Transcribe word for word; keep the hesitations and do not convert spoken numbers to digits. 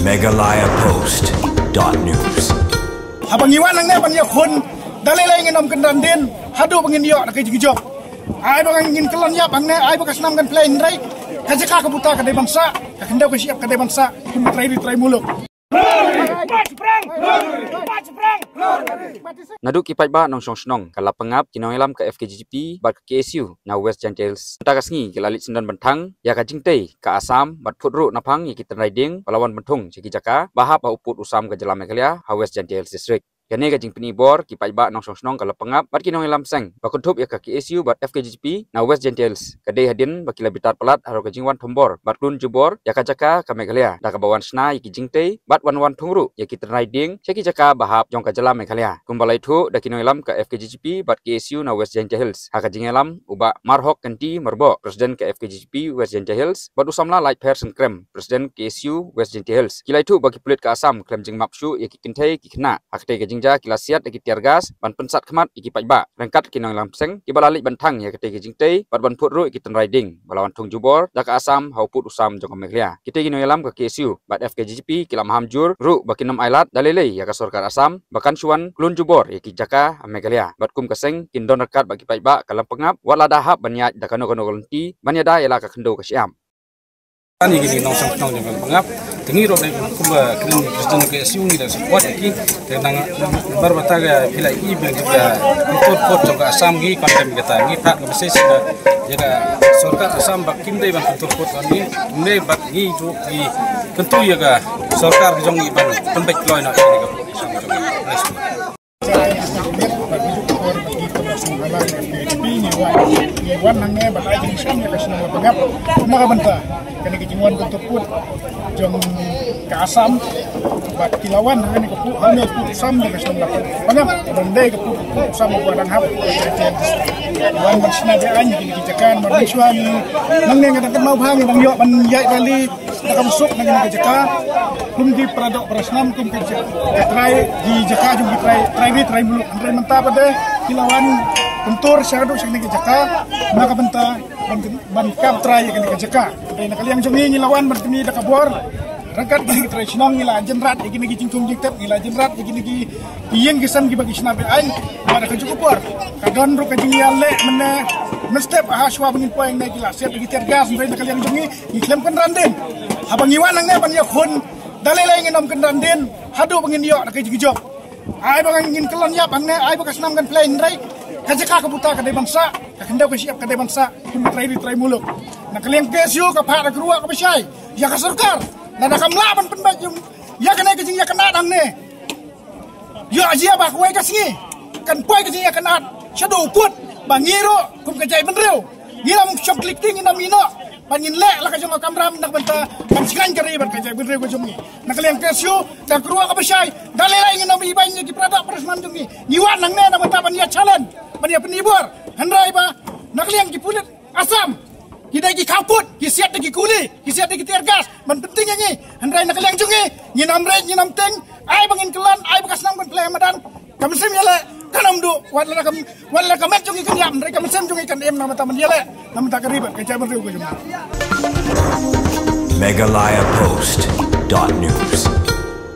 Meghalaya Post dot news. Haba ngi wan hangne ban ïakhun, da lei lei ngin ym kynran dien haduh ba ngin ïoh da ka jingjop. Ai ba ngin kyllon ïap hangne, ai ba ka snam kan plie hynrei ka jaka ka buta ka dei ban sah, ka khyndew ka shyiap ka dei ban sah kum ka trai ri trai muluk. Naduh ki paidbah nongshong shnong ka la pyngngap ki nongïalam ka F K J G P bad ka K S U na West Jaintia Hills. Mynta ka sngi ki la leit syndon ban thang ïa ka jingtei ka Assam bad phut ruh naphang ïa ki tynrai dieng ba la wan ban thung sha ki jaka ba hap ha u pud u sam ka jylla Meghalaya ha West Jaintia Hills District. Kane ka jingpyni bor ki paidbah nongshong shnong ka la pyngngap bad ki nongïalam seng ba kynthup ïa ka K S U bad F K J G P na West Jaintia Hills ka dei hadien ba ki la bitar palat halor ka jingwan thombor bad klun jubor ïa ka jaka ka Meghalaya da kaba wan shna ïa ki jingtei bad wan wan thung ruh ïa ki tynrai dieng sha ki jaka ba hap jong ka jylla Meghalaya. Kumba la ïathuh da ki nongïalam ka F K J G P bad K S U na West Jaintia Hills ha ka jingïalam u Bah Marhok Kynti Myrboh, President ka F K J G P West Jaintia Hills, bad u samla Laitpher Sengkrem, President K S U West Jaintia Hills. Ki la ïathuh ba ki pulit ka Assam khlem jingmap shuh ïa ki kynthei ki khynnah. Ha katei ka jingjia ki la siat ïa ki tear gas ban pynsat khmat ïa ki paidbah ryngkat ki nongïalam seng kiba la leit ban thang ïa katei ka jingtei bad ban phut ruh ïa ki tynrai dieng ba la wan thung jubor da ka Assam ha u pud u sam jong ka Meghalaya. Kitei ki nongïalam ka K S U bad F K J G P ki la maham jur ruh ba kin ym ailad da lei lei ïa ka sorkar Assam ba kan shu wan klun jubor ïa ki jaka ha Meghalaya bad kum ka seng kin don ryngkat bad ki paidbah ka Lampangap wat la da hap ban ïaid da kano kano ka lynti ban ïada ïa la ka khyndew ka shyiap. Ani kini nongshong shnong jong ka Lampangap. Te ngi ruh dei kumba kren president ka K S U ngi da support ïa ki. Te nang bar bata ka phi la i ba ki ka tur kot jong ka Assam ngi condemn kata ngi phah ka message ka ïa ka sorkar Assam ba kim dei ban tur kot ngi. Kim dei bad ngi ruh ngi kyntu ïa ka sorkar ka jong ngi ban pynbeit kloi na ïa ka Assam jong ngi. Ngi wan hangne ban ai jingsham ïa ka shnong Lampangap. Kumba ka bynta kane ka jingwan ka tur kot jong ka Assam bad ki la wan hangne ka pud hangne ka pud sam da ka shnong Lampangap. Ban dei ka pud pud sam ba dang hap. Wan ban shna be aiñ kine ki jaka ban shwa ni. Nangne nga dang kynmaw bha nga dang ïoh ban ïaid rally da ka bsuk na kine ki jaka. Kum ki para doh para snam kum ki jaka, ki trai ki jaka jong ki trai trai ri trai muluk. Hynrei mynta pat de ki la wan kyntur sha haduh sha kine ki jaka na ka bynta ban, ban kap trai ïa kine ki jaka. Hynrei na ka liang jong ngi ngi la wan ban pyni da ka bor ryngkat kine ki trai shnong ngi la jynrat ïa kine ki jingthung jingtep ngi la jynrat ïa kine ki ïing ki sem kiba ki shna be aiñ. Bad ka juh ka por ka don ruh ka jingïaleh mynne mynstep ha shuwa ba ngin poi hangne ki la siat ïa ki tear gas hynrei na ka liang jong ngi ngi khlem kynran dien. Haba ngi wan hangne ban ïakhun da lei lei ngin ym kynran dien haduh ba ngin ïoh da ka jingjop. Ai ba ngin kyllon ïap hangne ai ba ka snam kan plie hynrei ka jaka ka buta ka dei ban sah, ka khyndew ka shyiap ka dei ban sah kum ka trai ri trai muluk. Na ka liang K S U ka phah da ka ruh kaba shai ïa ka sorkar lada kam lah ban pynbeit ïa kane ka jingïakynad hangne. Ïoh jia ba kawei ka sngi kan poi ka jingïakynad shaduh u pud ba ngi ruh kum ka jaitbynriew ngi lam shong klik ti ngi nam ïehnoh ban ngin leh la ka jong ka kamram na ka bynta ban shngaiñ ka ri bad ka jaitbynriew ka jong ngi. Na ka liang K S U da ka ruh kaba shai da lei lei ngin ym ibeiñ ïa ki para doh para snam jong ngi. Ngi wan hangne na ka bynta ban ïa challenge ban ïa pyni bor hynrei ba na ka liang ki pulit Assam ki dei ki khawpud ki siat da ki kuli ki siat da ki tear gas ban pynting ïa ngi. Hynrei na ka liang jong ngi ngin ym rit ngin ym ting ai ba ngin kyllon ai ba ka snam kan plie madan. Ka mynsiem ïaleh kan ym duh wat la ka wat la ka met jong ngi kan ïap hynrei ka mynsiem jong ngi kan im na ka bynta ban ïaleh na ka bynta ka ri bad ka jaitbynriew ka jong ngi. Meghalaya Post dot news.